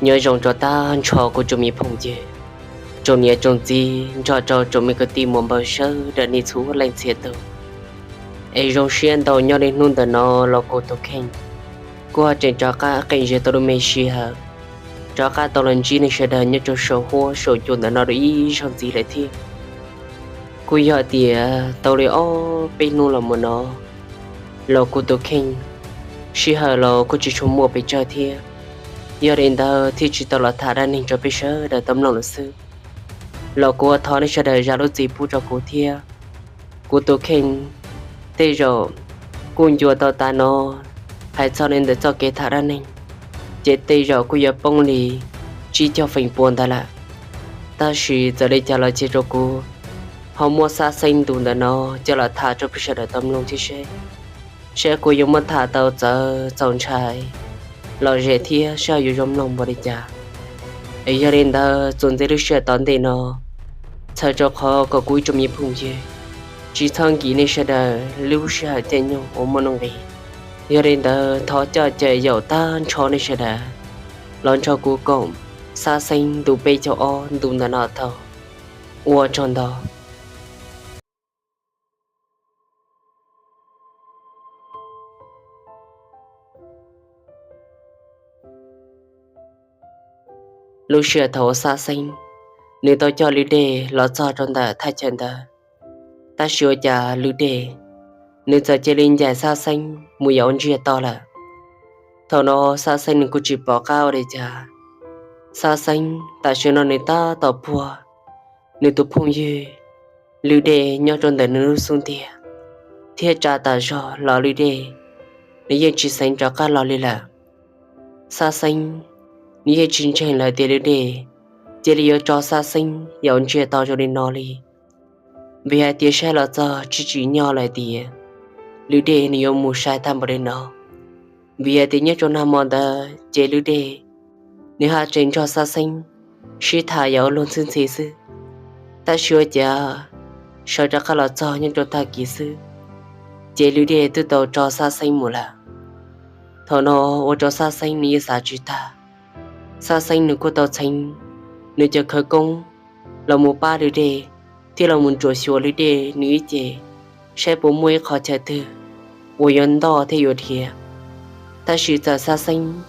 Nyob zoo rau tag nrho kuv tsoom me phooj ywg, tsoom niam tsoom txiv nrog rau tsoom me kwv tij muam npawg sawv daws nej txhua leej txhia tus. Es zoo siab ntau nyob li hnub ntawm no los kuv tus kheej kuj tseem rov qab qees zes tau lub me sij hawm rov qab tau los ntsib nej sawv daws nyob rau saum huab saum cua ntawm no dua ib zaug ntxiv lawm thiab. Kuj yog tias tau li ob peb hnub los mus no los kuv tus kheej sij hawm los kuj tsis tshua muaj pes tsawg thiab, yog li ntawd thiaj tsis tau los tham dab neeg rau peb sawv daws tau mloog lawm xwb. Los kuv ua thov nej sawv daws zam lub txim pub rau kuv thiab. Kuv tus kheej tej zaum kuj ncua tau tas no, hais txog li ntawm txoj kev tham dab neeg ces tej zaum kuj yuav poob li tsib caug feem pua ntawd lawm. Tab sis txawm li cas los cia rau kuv ho muab Xab Xeeb ntu ntawm no coj los tham rau peb sawv daws tau mloog thiab seb, seb kuv yuav muab tham tau txawv txaus ntshai los zem thiab seb ho yuav zoo mloog npaum li cas. Es yog li ntawd txuas ntxiv lub sij hawm tom ntej no, txhawm rau qhov kom kuv ib tsoom me phooj ywg tsis txhob nkim nej sawv daws lub sij hawm caij nyoog uas muaj nuj nqis. Yog li ntawd thov coj caw yaum tag nrho nej sawv daws los nrog kuv koom Xab Xeeb ntu peb caug ob ntu ntawm no tau. Ua tsaug ntau. Lub sij hawm thaum uas Xab Xeeb nws tau coj lwm dej los txog rau ntawm thaj chaw ntawd, tab sis ua cas lwm dej nws txawm cia li ncaim Xab Xeeb mus yos ua ntsiag to lawm. Thaum no Xab Xeeb nws kuj tsis pom qab ua li cas. Xab Xeeb tam sim no nws tab tom puag nws tus phooj ywg lwm dej nyob rau ntawm nws lub xub ntiag, thiab tsa tas zog los lwm dej nws yeej tsis xeev rov qab los li lawm. Xab Xeeb nws yeej tsis ntseeg lawm tias lwm dej cia li yuav tso Xab Xeeb yos ua ntsiag to zoo li no li, vim hais tias saib los txog tsis tsim nyog lawm tias lwm dej nws yuav mus sai tag npaum li no. Vim hais tias nyob rau nag hmo ntawd ces lwm dej nws haj tseem nrog Xab Xeeb sib tham yam ua luag ntxhi ntxhi xwb, tab sis ua cas sawv rov qab los txog nyob rau tag kis xwb, ces lwm dej twb tau tso Xab Xeeb mus lawm. Thaum no ua rau Xab Xeeb nws yeej xav tsis tag. Xab Xeeb nws kuj tau txheev nws cov khawv koob los mus pab lwm dej, thiab los mus ntsuam xyuas lwm dej nws ib ce, saib puas muaj ib qhov chaw twg uas yuav ntoj thiab yuav dhia. Tab sis txawm Xab Xeeb nws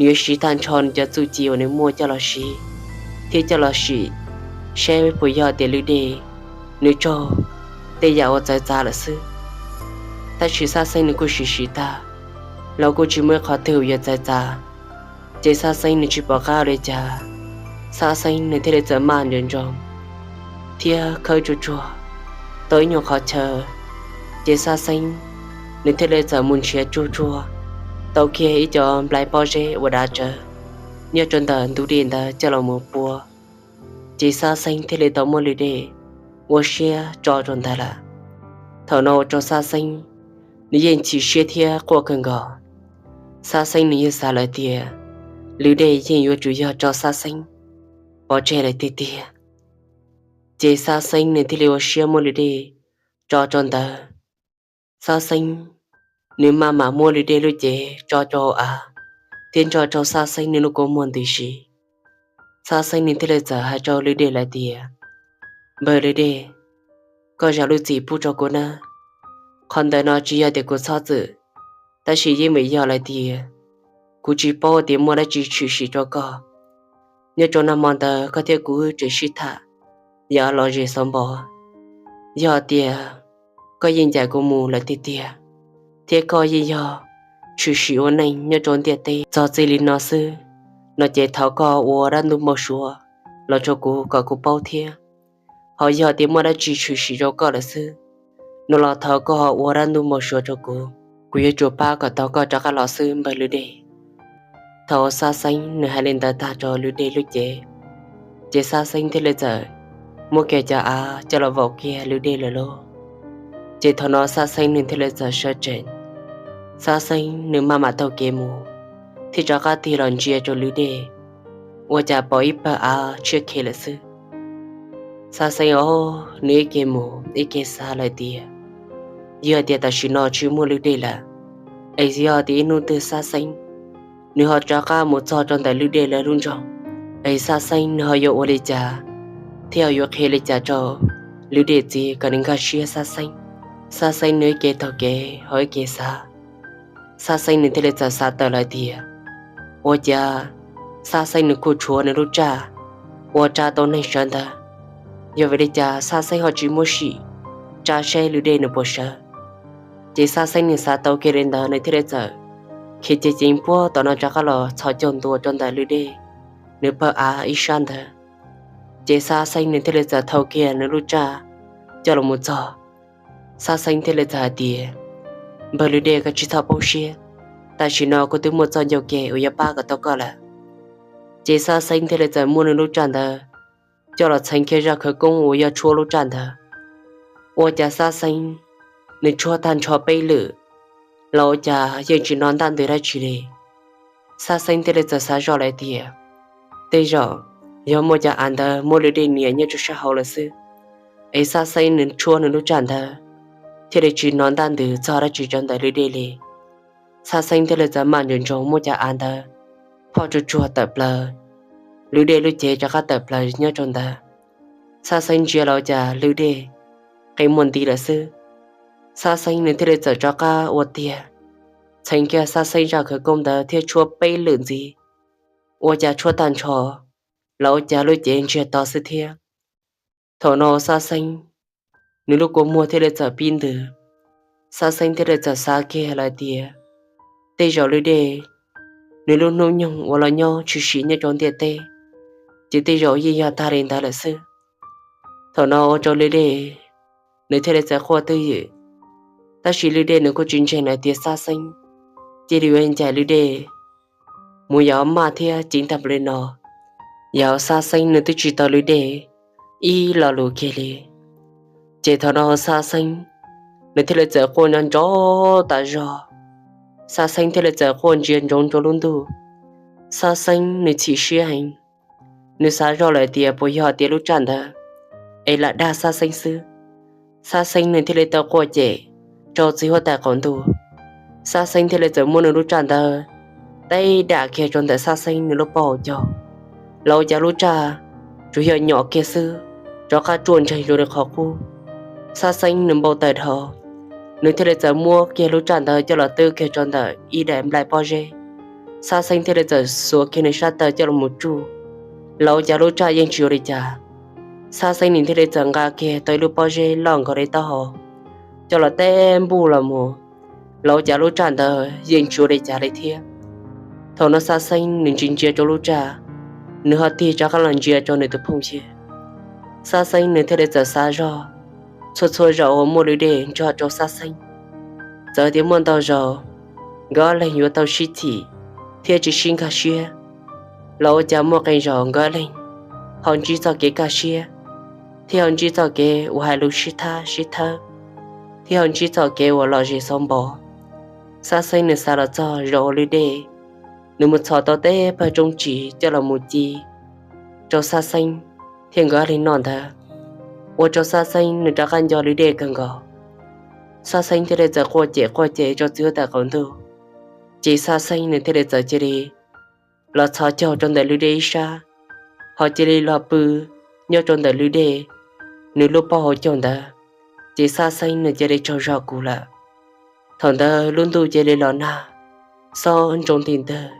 yuav siv tag nrho nws cov txuj ci uas nws muaj coj los siv, thiab coj los sim, saib puas yog tias lwm dej nws raug tej yam uas txawv txav lawm xwb. Tab sis Xab Xeeb nws kuj sim sim tag los kuj tsis muaj ib qhov twg uas yuav txawv txav. Ces Xab Xeeb nws tsis pom qab ua li cas, Xab Xeeb nws thiaj li txawm maj nco ntsoov thiab khawb tsuag tsuag tau ib nyuag qhov chaw. Ces Xab Xeeb nws thiaj li txawm mus nrhiav tsuag tsuag tau kiag ib co nplai pob zeb uas dav tsawv nyob rau ntawm ntug dej ntawd coj los mus pua. Ces Xab Xeeb thiaj li tau muab lwm dej ua siab tso rau ntawd lawm. Thaum no ua rau Xab Xeeb nws yeej chim siab thiab quaj kawg nkaus. Xab Xeeb nws yeej xav lawm tias lwm dej yeej yuav tsum yog tso Xab Xeeb pov tseg lawm tiag tiag. Ces Xab Xeeb nws thiaj li ua siab muab lwm dej tso rau ntawd. Xab Xeeb nws maj mam muab lwm dej lub cev tso rau hauv av, thiab nrog rau Xab Xeeb nws lub kua muag ntws si. Xab Xeeb nws thiaj li txawm hais rau lwm dej lawm tias, npawg lwm dej, koj zam lub txim pub rau kuv nawb. Qhov ntawm no tsis yog tias kuv txhob txwm, tab sis yeej vim yog lawm tias kuv tsis paub tias muaj dab tsi tshwm sim rau koj. Nyob rau nag hmo ntawd koj thiab kuv tseem sib tham yam los zem xauv npov. Yog tias koj yeej ncaim kuv mus lawm tiag tiag, thiab koj yeej yog tshwm sim ua neej nyob rau ntiaj teb txog txij li no xwb, no ces thov koj ua dab ntub npau suav los rau kuv kom kuv paub thiab. Ho yog tias muaj dab tsi tshwm sim rau koj lawm xwb, no los thov koj ua dab ntub npau suav rau kuv, kuv yuav tsum pab kom tau koj rov qab los xwb npawg lwm dej. Thaum Xab Xeeb nws hais li ntawd tag rau lwm dej lub cev, ces Xab Xeeb thiaj li txawm muab kiag cov av coj los vaum kiag lwm dej lawm lauj. Ces thaum no Xab Xeeb nws thiaj li txawm sawv tsees. Xab Xeeb nws maj mam taug kev mus, thiaj rov qab tig los ntsia rau lwm dej, ua cas pom ib pawg av tshiab khe lawm xwb. Xab Xeeb os, nws ib ke mus ib ke xav lawm tias, yog tias tam sim no tsis muaj lwm dej lawm, es yog tias ib hnub twg Xab Xeeb nws ho rov qab mus txog rau ntawm Lwm Dej lawv lub nroog, es Xab Xeeb nws ho yuav ua li cas thiab ho yuav qhia li cas rau Lwm Dej txiv kom nws nkag siab Xab Xeeb. Xab Xeeb nws ib kev taug kev ho ib kev xav, Xab Xeeb nws thiaj li txawm xav tawm lawm tias, ua cas Xab Xeeb nws kuj tshuav nws lub raj ua rab tau neeg sawv ntawd, yog vim li cas Xab Xeeb ho tsis muab sim rab saib Lwm Dej nws puas sawv. Ces Xab Xeeb nws xav tau kiag li ntawd nws thiaj li txawm khiav ceev ceev puag tom no rov qab los txhos caug ntua rau ntawm Lwm Dej nws pawg av ib sab ntawd. Ces Xab Xeeb nws thiaj li txawm thau kiag nws lub raj coj los mus txog. Xab Xeeb thiaj li txawm hais tias, npawg Lwm Dej, koj tsis txhob poob siab, tam sim no kuv twb muaj txoj ncauj ke uas yuav pab kom tau koj lawm. Ces Xab Xeeb thiaj li txawm muab nws lub raj ntawd coj los txheev kiag zaj khawv koob uas yog tshuab lub raj ntawd. Ua cas Xab Xeeb nws tshuab tag nrho peb lwm los ua cas yeej tsis hnov ntaj ntws dab tsi li. Xab Xeeb thiaj li txawm xav zoj lawm tias, tej zaum yog muaj cov av ntawd muab Lwm Dej nias nyob rau sab hauv lawm xwb, es Xab Xeeb nws tshuab nws lub raj ntawd thiaj li tsis hnov ntaj ntws txog dab tsi rau ntawm Lwm Dej li. Xab Xeeb thiaj li txawm maj nroos nroos muab cov av ntawd phoj tsuag tsuag tawm plaws, Lwm Dej lub cev rov qab tawm plaws nyob rau ntawd. Xab Xeeb ntsia los ua cas Lwm Dej qe muag nti lawm xwb. Xab Xeeb nws thiaj li txawm rov qab ua tiag, txheev kiag Xab Xeeb zaj khawv koob ntawd thiab tshuab peb lwm ntxiv, ua cas tshuab tag nrho los ua cas lub cev ntsiag to xwb thiab. Thaum no Xab Xeeb nws lub kua muag thiaj li txawm pib ntws. Xab Xeeb thiaj li txawm xav kiag lawm tias, tej zaum Lwm Dej nws lub hnub nyoog uas los nyob tshwm sim nyob rau ntiaj teb, ces tej zaum yeej yog tag li ntawd lawm xwb. Thaum no ua rau Lwm Dej nws thiaj li txawm quaj twj ywm, tab sis Lwm Dej nws kuj tsis ntseeg hais tias Xab Xeeb cia li yuav ncaim Lwm Dej mus yos maj thiab ceev tag npaum li no. Yog Xab Xeeb nws twb tsis tau Lwm Dej ib lo lus kiag li. Ces thaum no Xab Xeeb nws thiaj li txawm quaj nrov nrov tas zog. Xab Xeeb thiaj li txawm quaj ntsia ntsoov rau lub ntuj. Xab Xeeb nws chim siab heev, nws xav zoj lawm tias puas yog tias lub raj ntawd es lam dag Xab Xeeb xwb. Xab Xeeb nws thiaj li tau quaj cem rau txiv huab tais qaum ntuj. Xab Xeeb thiaj li txawm muab nws lub raj ntawd teb dam kiag rau ntawm Xab Xeeb nws lub pob hauv caug, los ua cas lub raj tsuas yog nyom kiag xwb, rov qab ruaj nreeg zoo li qhov qub. Xab Xeeb nws npau taws dhau, nws thiaj li txawm muab kiag lub raj ntawd coj los twb kiag rau ntawm ib daim nplaim pob zeb. Xab Xeeb thiaj li txawm xuas kiag nws sab taw coj los mus tsuj, los ua cas lub raj yeej tsis ua li cas. Xab Xeeb nws thiaj li txawm nqa kiag tau ib lub pob zeb loj nkaus li taub hau coj los teb npuj los mus, los ua cas lub raj ntawd yeej tsis ua li cas li thiab. Thaum no Xab Xeeb nws ntsia ntsia rau lub raj, nws ho tig rov qab los ntsia rau nws tus phooj ywg. Xab Xeeb nws thiaj li txawm xav zog, txhua txhua zaus uas muaj Lwm Dej nrog rau Xab Xeeb, txawm tias muaj ntau zaus nkawd ob leeg yuav tau sib chim thiab tsis sib nkag siab, los ua cas muaj qee zaus nkawd ob leeg ho ntsib txoj kev kaj siab, thiab ho ntsib txoj kev uas hais lus sib thab sib thawb, thiab ho ntsib txoj kev uas lom zem xauv npo. Xab Xeeb nws xav los txog zaum uas Lwm Dej nws mus txhom tau tej pawg roob ris coj los mus ci rau Xab Xeeb thiab nkawd ob leeg noj ntawd, ua rau Xab Xeeb nws rov qab nco Lwm Dej kawg nkaus. Xab Xeeb thiaj li txawm quaj cem quaj cem rau txiv huab tais qaum ntuj, ces Xab Xeeb nws thiaj li txawm cia li los txhos caug rau ntawm Lwm Dej ib sab, ho cia li los pw nyob rau ntawm Lwm Dej nws lub pob hauv caug ntawd, ces Xab Xeeb nws cia li tsaug zog kuv lawm. Thaum ntawd lub ntuj cia li los nag, xob nroo nti ntawg,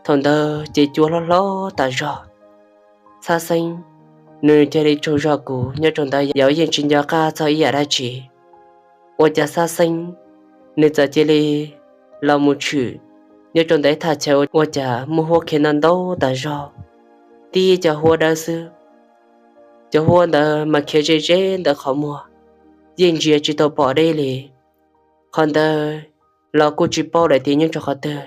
thaum ntawd ces cua hlob hlob tas zog. Xab Xeeb nws cia li tsaug zog kuv nyob rau ntawd, yog yeej tsis nco qab txog ib yam dab tsi. Ua cas Xab Xeeb nws txawm cia li los mus tshwm nyob rau ntawm ib thaj chaw ua cas muaj huab khiav ntau ntau tas zog, tib cov huab dawb xwb. Cov huab ntawd mas khiav ze ze ntawm qhov muag, yeej ntsia tsis tau pom deb li. Qhov ntawd los kuj tsis paub lawm tias nyob rau qhov twg,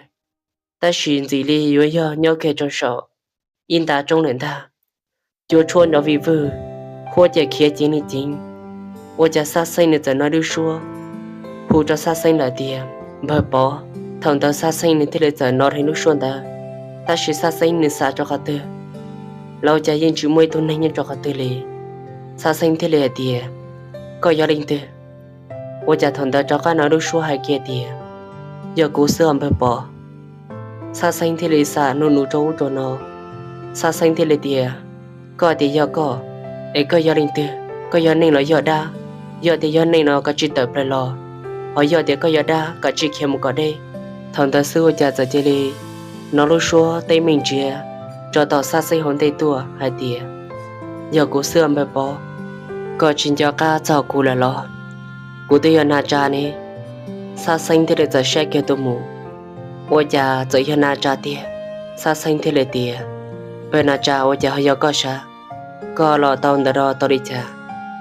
tab sis ntxim li yuav yog nyob kiag rau saum ib nta roob lawm ntag. Cua tshuab nrov vij vwg, huab ces khiav ceev li ceev. Ua cas Xab Xeeb nws txawm hnov lub suab hu rau Xab Xeeb lawm tias, npawg Pov. Thaum ntawd Xab Xeeb nws thiaj li txawm hnov dheev lub suab ntawd, tab sis Xab Xeeb nws xav rau qhov twg los ua cas yeej tsis muaj ib tug neeg nyob rau qhov twg li. Xab Xeeb thiaj li hais tias, koj yog leej twg? Ua cas thaum ntawd rov qab hnov lub suab hais kiag tias, yog kuv xwb os npawg Pov. Xab Xeeb thiaj li xam nug nug rau ub rau no. Xab Xeeb thiaj li tias, koj tias yog koj, es koj yog leej twg? Koj yog neeg los yog dab? Yog tias yog neeg no koj tsis tawm plaws los, ho yog tias koj yog dab koj tsis khiav mus kom deb. Thaum ntawd xwb ua cas txawm cia li hnov lub suab teeb meem ntsiav rau tom Xab Xeeb hauv ntej tuaj hais tias, yog kuv xwb npawg Pov, koj tsis nco qab txog kuv lawm los? Kuv twb yog Na Tsa ne. Xab Xeeb thiaj li txawm saib kiag tuaj mus, ua cas txawm yog Na Tsa tiag. Xab Xeeb thiaj li tias, npawg Na Tsa, ua cas ho yog koj sav? Koj los tau ntawm no tau li cas,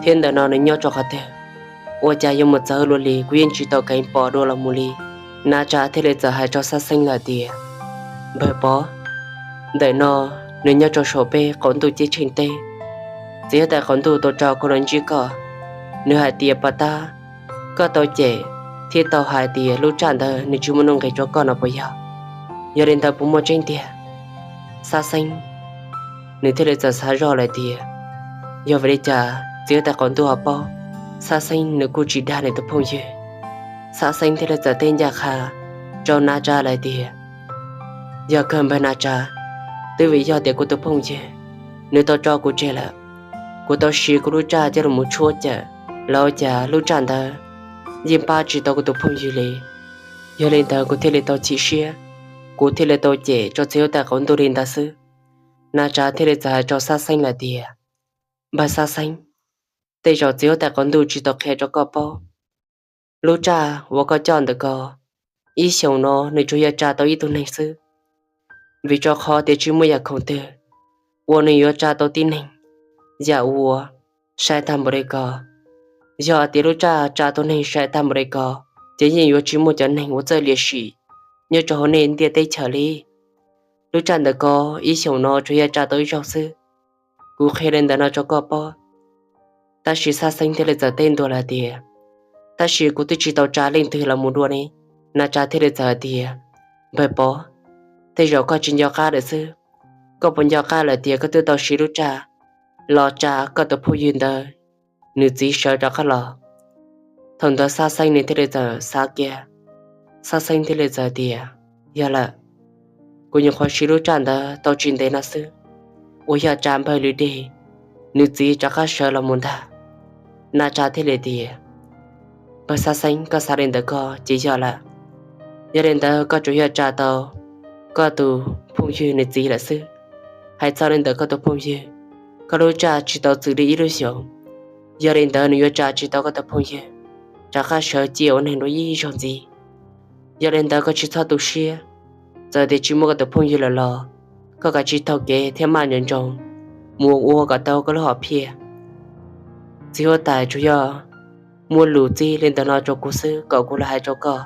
thiab ntawm no nws nyob rau qhov twg? Ua cas yuav mus txawv luaj li, kuv yeej tsis tau keev pom dua los mus li. Na Tsa thiaj li txawm hais rau Xab Xeeb lawm tias, npawg Pov, ntawm no nws nyob rau saum peb qaum ntuj ceeb tsheej teb, txiv huab tais qaum ntuj tau tso kuv los ntsib koj, nws hais tias pom tab koj tau cem thiab tau hais tias lub tsaj ntawd nws tsis muaj nuj nqis rau koj no puas yog? Yog li ntawd puas muaj tseeb tiag? Xab Xeeb nws thiaj li txawm xav zoj lawm tias, yog vim li cas txiv huab tais qaum ntuj ho paub Xab Xeeb nws kuj tsis dag nws tus phooj ywg. Xab Xeeb thiaj li txawm teb ncaj qha rau Na Tsa lawm tias, yog kawg npawg Na Tsa, twb vim yog tias kuv tus phooj ywg nws tau tso kuv tseg lawm, kuv tau siv kuv lub tsaj coj los tshuab cawm los ua cas lub tsaj ntawd yeej pab tsis tau kuv tus phooj ywg li. Yog li ntawd kuv thiaj li tau chim siab, kuv thiaj li tau cem rau txiv huab tais qaum ntuj li ntawd xwb. Na Tsa thiaj li txawm hais rau Xab Xeeb lawm tias, npawg Xab Xeeb, tej zaum txiv huab tais qaum ntuj tsis tau qhia rau koj paub, lub tsaj uas koj coj ntawm ko, ib xyoos no nws tsuas yog tsa tau ib tug neeg xwb, vim rau qhov tias tsis muaj yam khoom twg uas nws yuav tsa tau tib neeg yam uas sai tag npaum li ko. Yog tias lub tsaj tsa tau neeg sai tag npaum li ko, ces yeej yuav tsis muaj cov neeg uas txawj liam sim nyob rau hauv nej ntiaj teb chaws li. Lub tsaj ntawm ko ib xyoos no tsuas yog tsa tau ib zaug xwb. Kuv qhia li ntawm no rau koj paub. Tab sis Xab Xeeb thiaj li txawm teb ntua lawm tias, tab sis kuv twb tsis tau tsa leej twg los mus dua ne. Na Tsa thiaj li txawm hais tias, npawg Pov, tej zaum koj tsis nco qab lawm xwb. Koj puas nco qab lawm tias koj twb tau siv lub tsaj los tsa koj tus phooj ywg ntawd nws txiv sawv rov qab los? Thaum ntawd Xab Xeeb nws thiaj li txawm xav kiag, Xab Xeeb thiaj li txawm tias, yog lawm, kuv nyuam qhuav siv lub tsaj ntawd tau tsis ntev no xwb, uas yog tsa npawg Lwm Dej nws txiv rov qab sawv los mus ntag. Na Tsa thiaj li tias, npawg Xab Xeeb, koj xav li ntawd ko ces yog lawm. Yog li ntawd koj tsuas yog tsa tau koj tus phooj ywg nws txiv lawm xwb. Hais txog li ntawm koj tus phooj ywg, koj lub tsaj tsis tau txwm li ib lub xyoos, yog li ntawd nws yuav tsa tsis tau koj tus phooj ywg rov qab sawv ciaj ua neeg dua ib zaug ntxiv. Yog li ntawd koj tsis txhob tu siab, txawm tias tsis muaj koj tus phooj ywg lawm los koj kav tsij taug kev thiab maj nco ntsoov mus ua kom tau koj lub hom phiaj. Txiv huab tais tsuas yog muaj lus txib li ntawm no rau kuv xwb kom kuv los hais rau koj,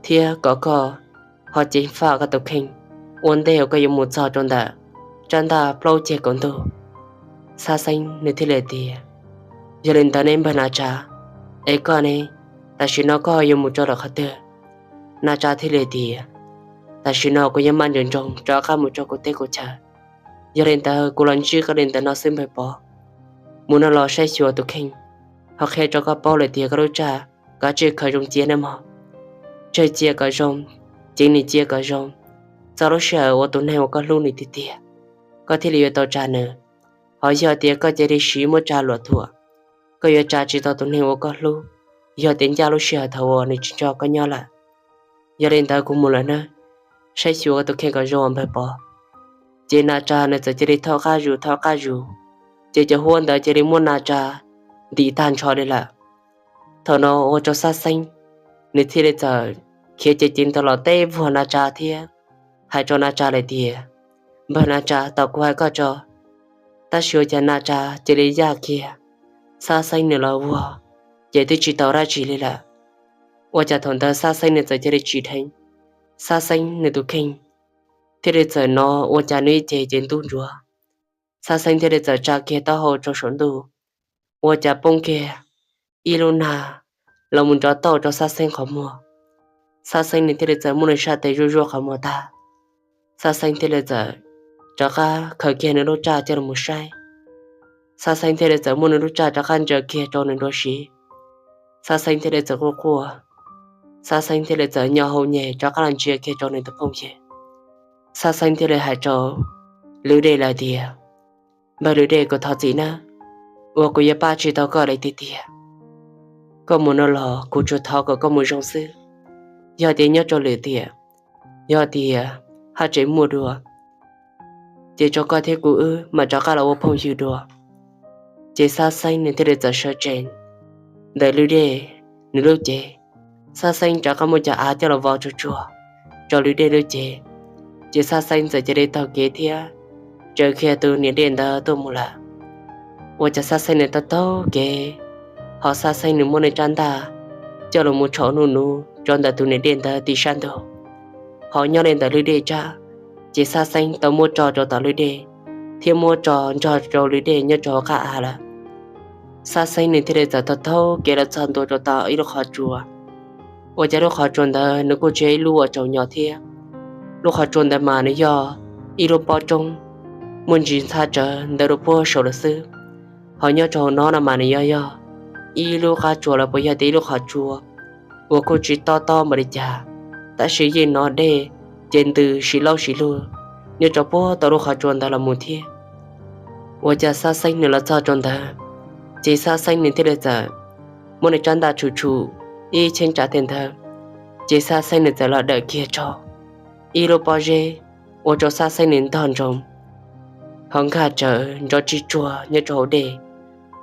thiab kom koj ho ceev faj koj tus kheej ua ntej uas koj yuav mus txog rau ntawm rab ntaj plaub ceg kaum ntug. Xab Xeeb nws thiaj li tias, yog li ntawd ne npawg Na Tsa, es koj ne, tam sim no koj yuav mus rau lawm qhov twg? Na Tsa thiaj li tias, tam sim no kuv yuav maj nco ntsoov rov qab mus rau kuv teb kuv chaw. Yog li ntawd kuv los ntsib koj li ntawm no xwb npawg Pov. Mus no los saib xyuas tus kheej, ho qhia rau koj paub lawm tias koj lub tsaj kav tsij khaws zoo cia nawb mog. Tsawg cia kom zoo, ceev nws cia kom zoo, txog lub sij hawm uas tus neeg uas koj hlub nws tiag tiag, koj thiaj li yuav tau tsa nws. Ho yog tias koj cia li siv muab tsa luam thuam, koj yuav tsa tsis tau tus neeg uas koj hlub, yog tias ncaj lub sij hawm thaum uas nws tsis nrog koj nyob lawm. Yog li ntawd kuv mus lawm nawb, saib xyuas koj tus kheej kom zoo npawg Pov. Ces Na Tsa nws txawm cia li thaub qab zus thaub qab zus, ces cov huab ntawd cia li muab Na Tsa ntim tag nrho li lawm. Thaum no ua rau Xab Xeeb nws thiaj li txawm khiav ceev ceev ntawd los teb vuag Na Tsa thiab hais rau Na Tsa lawm tias, npawg Na Tsa, tau kuv hais koj tso. Tab sis ua cas Na Tsa cia li yaj kiag Xab Xeeb nws los vuag, ces twb tsis tau dab tsi li lawm. Ua cas thaum ntawd Xab Xeeb nws txawm cia li tsim dheev Xab Xeeb nws tus kheej, thiaj li txawm hnov ua cas nws ib ce ces ntub ntsuav. Xab Xeeb thiaj li txawm tsa kiag taub hau rau saum ntuj, ua cas poob kiag ib lub nag los mus nrov tauj rau Xab Xeeb qhov muag. Xab Xeeb nws thiaj li txawm muab nws sab tes zuaj zuaj qhov muag tag, Xab Xeeb thiaj li txawm rov qab khaws kiag nws lub tsaj coj los saib. Xab Xeeb thiaj li txawm muab nws lub tsaj rov qab ntsaws kiag rau nws dua siv. Xab Xeeb thiaj li txawm quaj quaj, Xab Xeeb thiaj li txawm nyo hau nyem rov qab los ntsia kiag rau nws tus phooj ywg. Xab Xeeb thiaj li hais rau lub dej lawm tias, Npawg lub dej, kuv thov txim nawb, uas kuv yuav pab tsis tau koj li tiag tiag. Koj mus no los kuv tsuas thov kom koj mus zoo xwb. Yog tias nyob rau lwm tiam, yog tias haj tseem muaj dua, ces rau koj thiab kuv wb mam rov qab los ua phooj ywg dua. Ces Xab Xeeb nws thiaj li txawm sawv tsees ntawm lub dej nws lub cev. Xab Xeeb rov qab muab cov av coj los vov tsuag tsuag rau lub dej lub cev. Ces Xab Xeeb txawm cia li taug kev thiab raws kiag tus niam dej ntawd tuaj mus lawm. Ua cas Xab Xeeb nws taug taug kev, ho Xab Xeeb nws muab nws rab ntaj coj los mus tshom nuj nuv rau ntawm tus niam dej ntawd tim sab ntug. Ho nyob li ntawm lub dej tsab, ces Xab Xeeb tau muab tso rau tom lub dej thiab muab tso nrog rau lub dej nyob rau hauv qab av lawm. Xab Xeeb nws thiaj li txawm taug taug kev los txog ntua rau tom ib lub qhov tsua. Ua cas lub qhov tsua ntawd nws kuj tsis yog ib lub uas tsaus nyos thiab. Lub qhov tsua ntawd mas nws yog ib lub pob roob muaj ntsis ntxhab tsawv ntawm lub puag saum lawm xwb. Ho nyob rau hauv no no mas nws yog yog ib lub qab tsua los puas yog tias ib lub qhov tsua uas kuj tsis tob tob npaum li cas, tab sis yeej hnov dej ces ntws sis laub sis lug nyob rau puag tom lub qhov tsua ntawd los mus thiab. Ua cas Xab Xeeb nws los txog rau ntawd, ces Xab Xeeb nws thiaj li txawm muab nws rab ntaj tshum tshum ib cheeb tsam tej ntawd, ces Xab Xeeb nws txawm los dawm kiag rau ib lub pob zeb, ua rau Xab Xeeb nws ntog nroos ho nkag rawv nrov tsis tsuag nyob rau hauv dej.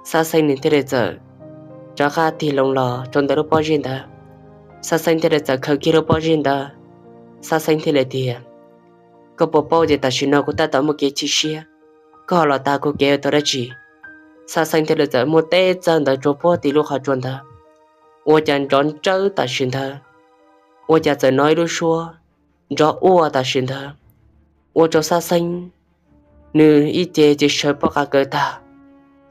Xab Xeeb nws thiaj li txawm rov qab tig loo los rau ntawm lub pob zeb ntawd. Xab Xeeb thiaj li txawm khaws kiag lub pob zeb ntawd. Xab Xeeb thiaj li tias, Koj puas paub tias tam sim no kuv tab tom muaj kev chim siab, koj ho los tas kuv kev ua tau dab tsi? Xab Xeeb thiaj li txawm muab teb txawb ntawd rau puag tim lub qhov tsua ntawd. Ua cas nrov nrawb tam sim ntawd, ua cas txawm hnov ib lub suab nrov uaj tam sim ntawd, ua rau Xab Xeeb nws ib ce ces sawv pob qa kaws tag.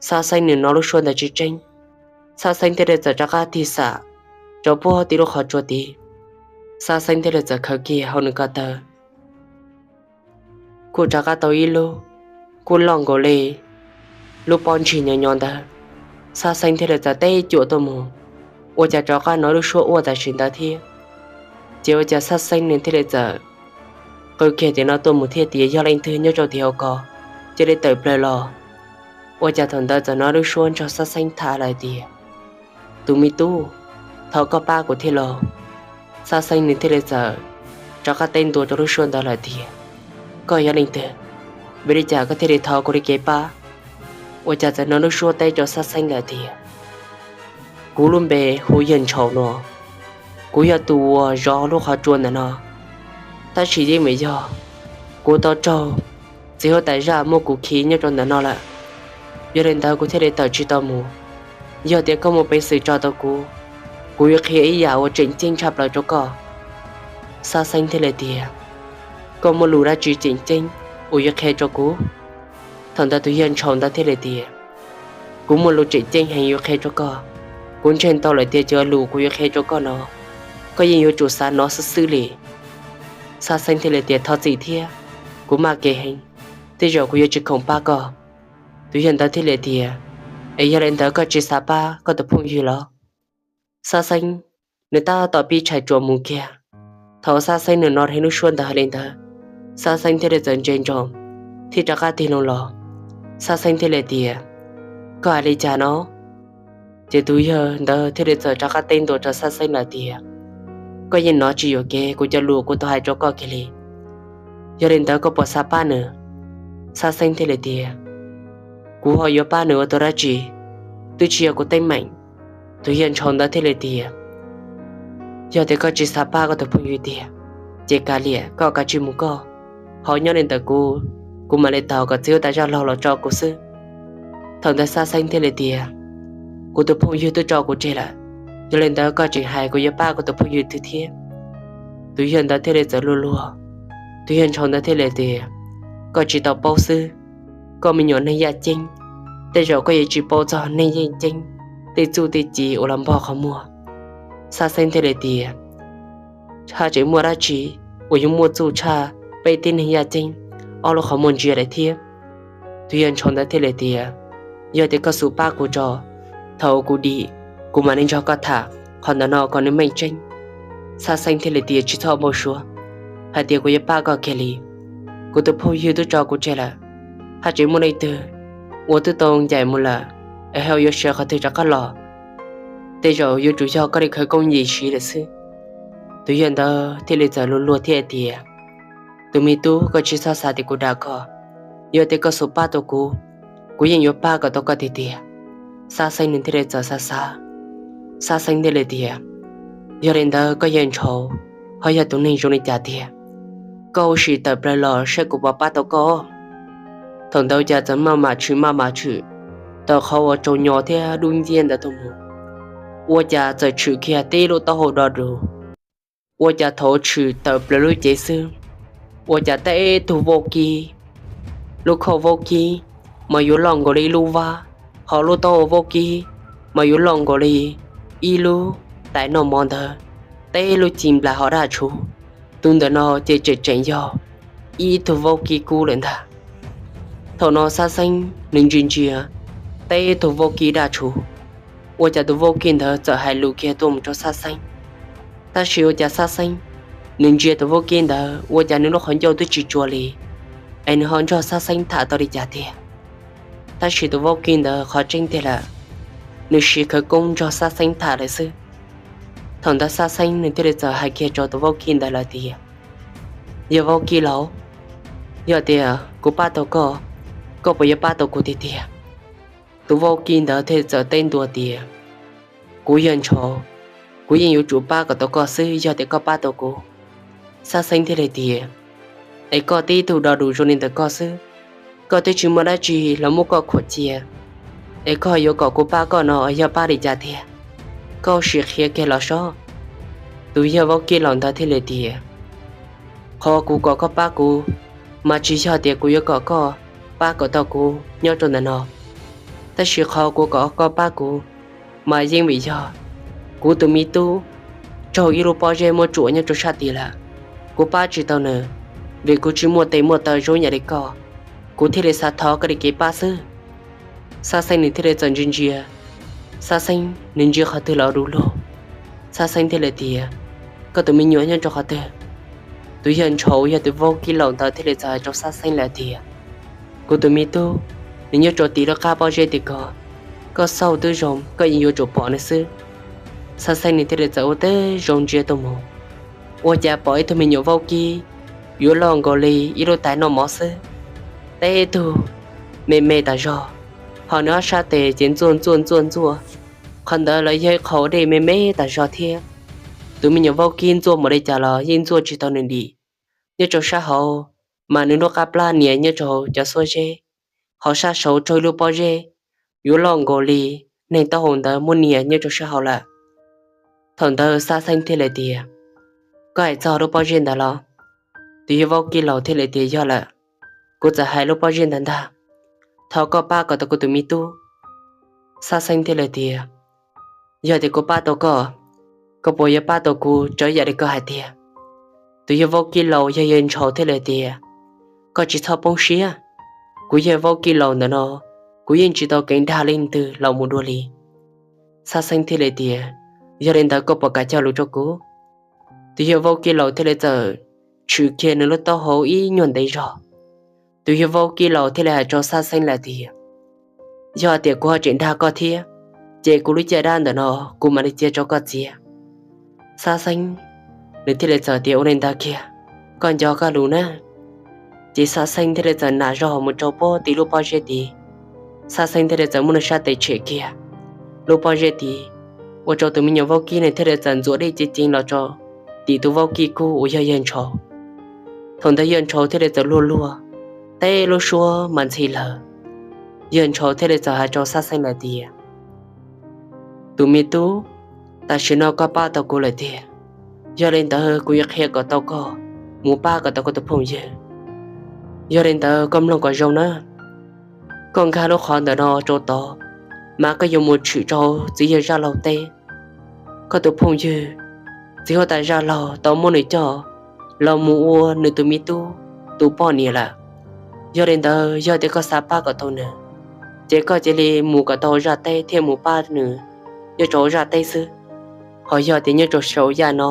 Xab Xeeb nws hnov lub suab ntawd tsis tseeb, Xab Xeeb thiaj li txawm rov qab tig xam rau puag tim lub qhov tsua tid. Xab Xeeb thiaj li txawm khaws kiag hauv nws ko taw, kuj rov qab tau ib lub, kuj loj nkaus li lub pob ntsig nyo nyo ntawd. Xab Xeeb thiaj li txawm teb cuam tuaj mus, ua cas rov qab hnov lub suab uaj tam sim ntawd thiab. Ces ua cas Xab Xeeb nws thiaj li txawm qw kiag tias no tuaj mus thiab tias yog leej twg nyob rau tim hauv ko, cia li tawm plaws los. Ua cas thaum ntawd txawm hnov lub suab nrog Xab Xeeb tham lawm tias, Tus me tub, thov koj pab kuv thiab lauj. Xab Xeeb nws thiaj li txawm rov qab teb ntua rau lub suab ntawd lawm tias, Koj yog leej twg? Vim li cas koj thiaj li thov kuv li kev pab? Ua cas txawm hnov lub suab teb rau Xab Xeeb lawm tias, Kuv lub npe hu Yawg Ntshaus no, kuv yog tus uas zov lub qhov tsua ntawm no, tab sis yeej meem yog kuv tau raug txiv huab tais zaj muab kuv khi nyob rau ntawm no lawm. Yog li ntawd kuv thiaj li tawm tsis tau mus. Yog tias koj muaj peev xwm tso tau kuv, kuv yuav qhia ib yam uas tseem ceeb tshaj plaws rau koj. Xab Xeeb thiaj li tias, Koj muaj lus dab tsi tseem ceeb uas yuav qhia rau kuv? Thaum ntawd tus Yawg Ntshaus ntawd thiaj li tias, Kuv muaj lus tseem ceeb heev yuav qhia rau koj. Kuv ntseeg tau lawm tias cov lus kuv yuav qhia rau koj no, koj yeej yuav tsum xav hnov xwb xwb li. Xab Xeeb thiaj li tias, Thov txim thiab, kuv maj kev heev, tej zaum kuv yuav tsis khoom pab koj. Tus yawg ntawd thiaj li tias, Es yog li ntawd koj tsis xav pab koj tus phooj ywg los? Xab Xeeb nws tab tom pib tshais tsuas mus kiag. Thaum Xab Xeeb nws hnov dheev lub suab ntawd hais li ntawd, Xab Xeeb thiaj li txawm ntsia ntsoov thiab rov qab tig loo los. Xab Xeeb thiaj li tias, Koj hais li cas no? Ces tus yawg ntawd thiaj li txawm rov qab teb ntua rau Xab Xeeb lawm tias, Koj yeej hnov tsis yuam kev kuv cov lus kuv tau hais rau koj kiag li. Yog li ntawd koj puas xav pab nws? Xab Xeeb thiaj li tias, Kuv ho yuav pab nws ua tus dab tsi? Twb tsis yog kuv teeb meem. Tus yawg Ntshaus ntawd thiaj li tias, Yog tias koj tsis xav pab koj tus phooj ywg tiag, ces kav liam koj kav tsij mus koj, ho nyob li ntawm kuv, kuv mam li tos kom txiv huab tais zaj laug los tso kuv xwb. Thaum ntawd Xab Xeeb thiaj li tias, Kuv tus phooj ywg twb tso kuv tseg lawm, yog li ntawd koj tseem hais kuv yuav pab kuv tus phooj ywg twg thiab? Tus yawg ntawd thiaj li txawm luag luag. Tus yawg Ntshaus ntawd thiaj li tias, Koj tsis tau paub xwb, koj me nyuam neeg yaj ceeb, tej zaum koj yuav tsis paub txog neeg yeej ceeb tej txuj tej ci uas los npog qhov muag. Xab Xeeb thiaj li tias, Haj tseem muaj dab tsi uas yuav muaj txuj tshaj peb tib neeg yaj ceeb ob lub qhov muag ntsia lawm thiab? Tus yawg Ntshaus ntawd thiaj li tias, Yog tias koj xub pab kuv tso, thaum kuv dim, kuv mam li nrog koj tham qhov ntawm no kom nws meej tseeb. Xab Xeeb thiaj li tias, Tsis txhob npau suav hais tias kuv yuav pab koj kiag li. Kuv tus phooj ywg twb tso kuv tseg lawm, haj tseem muaj leej twg uas twb tau ncaim mus lawm, es ho yuav sawv qhov twg rov qab los? Tej zaum yuav tsum yog koj li khawv koob yim siv lawm xwb. Tus yawg ntawd thiaj li txawm luag luag thiab hais tias, tus me tub, koj tsis txhob xav tias kuv dag koj. Yog tias koj xub pab tau kuv, kuv yeej yuav pab kom tau koj tiag tiag. Xab Xeeb nws thiaj li txawm xav xav, Xab Xeeb thiaj li tias, yog li ntawd koj yawg Ntshaus ho yog tus neeg zoo li cas tiag? Koj ua sim tawm plaws los saib kuv puas pab tau koj. Thaum ntawd cas txawm maj mam tshwm maj mam tshwm tawm qhov uas tsaus nyo thiab dub nciab ntawd tuaj mus, ua cas txawm tshwm kiag tib lub taub hau do dus. Ua cas thaum tshwm tawm plaws lub cev xwb, ua cas teb tug vaub kib, lub khoj vaub kib mas yuav loj nkaus li ib lub vab, ho lub taub hau vaub kib mas yuav loj nkaus li ib lub tais noj mov ntawd, teb lub ci nplas ho daj tshuv. Tus ntawm no ces tseem tseem yog ib tug vaub kib kub lawm ntag. Thaum no Xab Xeeb nws ntsia ntsia teb tug vaub kib daj tshuv, ua cas tus vaub kib ntawd txawm hais lus kiag tuaj mus rau Xab Xeeb. Tab sis ua cas Xab Xeeb nws ntsia tus vaub kib ntawd ua cas nws lub qhov ncauj twb tsis tsuas li, es nws ho nrog Xab Xeeb tham tau li cas tiag? Tab sis tus vaub kib ntawd qhov tseeb tiag lawm, nws siv khawv koob nrog Xab Xeeb tham lawm xwb. Thaum ntawd Xab Xeeb nws thiaj li txawm hais kiag rau tus vaub kib ntawd lawm tias, yog vaub kib laus, yog tias kuv pab tau koj, koj puas yuav pab tau kuv tiag tiag? Tus vaub kib ntawd thiaj li txawm teb ntua tias, kuv yawg Ntshaus, kuv yeej yuav tsum pab kom tau koj xwb yog tias koj pab tau kuv. Xab Xeeb thiaj li tias, es koj tib tug do dus zoo li ntawm koj xwb, koj twb tsis muaj dab tsi los muab koj khuam cia, es koj yuav kom kuv pab koj no yog pab li cas tiag? Koj sim qhia kiag los sob. Tus yawg vaub kib laus ntawd thiaj li tias, qhov kuv kom koj pab kuv mas tsis yog tias kuv yuav kom koj pab kom tau kuv nyob rau ntawm no, tab sis qhov kuv kom koj pab kuv mas yeej vim yog kuv tus me tub raug ib lub pob zeb muab tsuam nyob rau sab tid lawm. Kuv pab tsis tau nws, vim kuv tsis muaj tes muaj taw zoo yam li koj, kuv thiaj li xav thov koj li kev pab xwb. Xab Xeeb nws thiaj li txawm ntsia ntsia, Xab Xeeb nws ntsia qhov twg los du lug. Xab Xeeb thiaj li tias, koj tus me nyuam nyob rau qhov twg? Tus yawg Ntshaus yog tus vaub kib laus ntawd thiaj li txawm hais rau Xab Xeeb lawm tias, kuv tus me tub, nws nyob rau tim lub qab pob zeb tim ko, koj xauj twb zoo koj yeej yuav tsum pom nws xwb. Xab Xeeb nws thiaj li txawm ua tib zoo ntsia tuaj mus, ua cas pom ib tug me nyuam vaub kib yuav loj nkaus li ib lub tais noj mov xwb, teb tug me me tas zog, ho nws ob sab tes ces ntxuaj ntxuaj ntxuaj ntxuaj, qhov ntawd los yog ib qho dej me me tas zog thiab. Tus me nyuam vaub kib ntxuaj npaum li cas los yeej ntxuaj tsis tau nws dim. Nyob rau sab hauv mas nws lub qab plab nias nyob rau cov xuab zeb, ho sab saud raug ib lub pob zeb yuav loj nkaus li neeg taub hau ntawd muab nias nyob rau sab hauv lawm. Thaum ntawd Xab Xeeb thiaj li tias, koj hais txog lub pob zeb ntawd los? Tus yawg vaub kib laus thiaj li tias, yog lawm, kuv txawm hais lub pob zeb ntawd ntag, thov koj pab kom tau kuv tus me tub. Xab Xeeb thiaj li tias, yog tias kuv pab tau koj, koj puas yuav pab tau kuv raws yam li koj hais tiag? Tus yawg vaub kib laus yog yawg Ntshaus thiaj li tias, koj tsis txhob poob siab, kuv yawg vaub kib laus ntawm no, kuv yeej tsis tau keev dag leej twg los mus dua li. Xab Xeeb thiaj li tias, yog li ntawd koj puas kam cog lus rau kuv? Tus yawg vaub kib laus thiaj li txawm tshwm kiag nws lub taub hau ib nyuag ntev zog. Tus yawg vaub kib laus thiaj li hais rau Xab Xeeb lawm tias, yog tias kuv ho tseem dag koj thiab, ces kuv lub caj dab ntawm no kuv mam li cia rau koj txiav. Xab Xeeb nws thiaj li txawm tias, ua li ntawd kiag, koj nco koj lus na. Ces Xab Xeeb thiaj li txawm nam zog mus rau puag tim lub pob zeb tid. Xab Xeeb thiaj li txawm muab nws sab tes tshem kiag lub pob zeb tid, ua rau tus me nyuam vaub kib nws thiaj li txawm ntxuav dej ceev ceev los rau tim tus vaub kib kub uas yog yawg Ntshaus. Thaum ntawd yawg Ntshaus thiaj li txawm luag luag, teb lub suab mas ntxhi lawm. Yawg Ntshaus thiaj li txawm hais rau Xab Xeeb lawm tias, tus me tub, tam sim no koj pab tau kuv lawm tiag, yog li ntawd kuv yuav qhia kom tau koj mus pab kom tau koj tus phooj ywg. Yog li ntawd koj mloog kom zoo nawb, koj nkag lub qhov ntawm no rau tod, mas koj yuav mus tshwm rau txiv yawg Zaj Laug teb. Koj tus phooj ywg txiv huab tais Zaj Laug tau muab nws coj los mus ua nws tus me tub tus poj niam lawm. Yog li ntawd yog tias koj xav pab kom tau nws, ces koj cia li mus kom tau hauv zaj teb thiab mus pab nws nyob rau hauv zaj teb xwb. Ho yog tias nyob rau saum yaj no,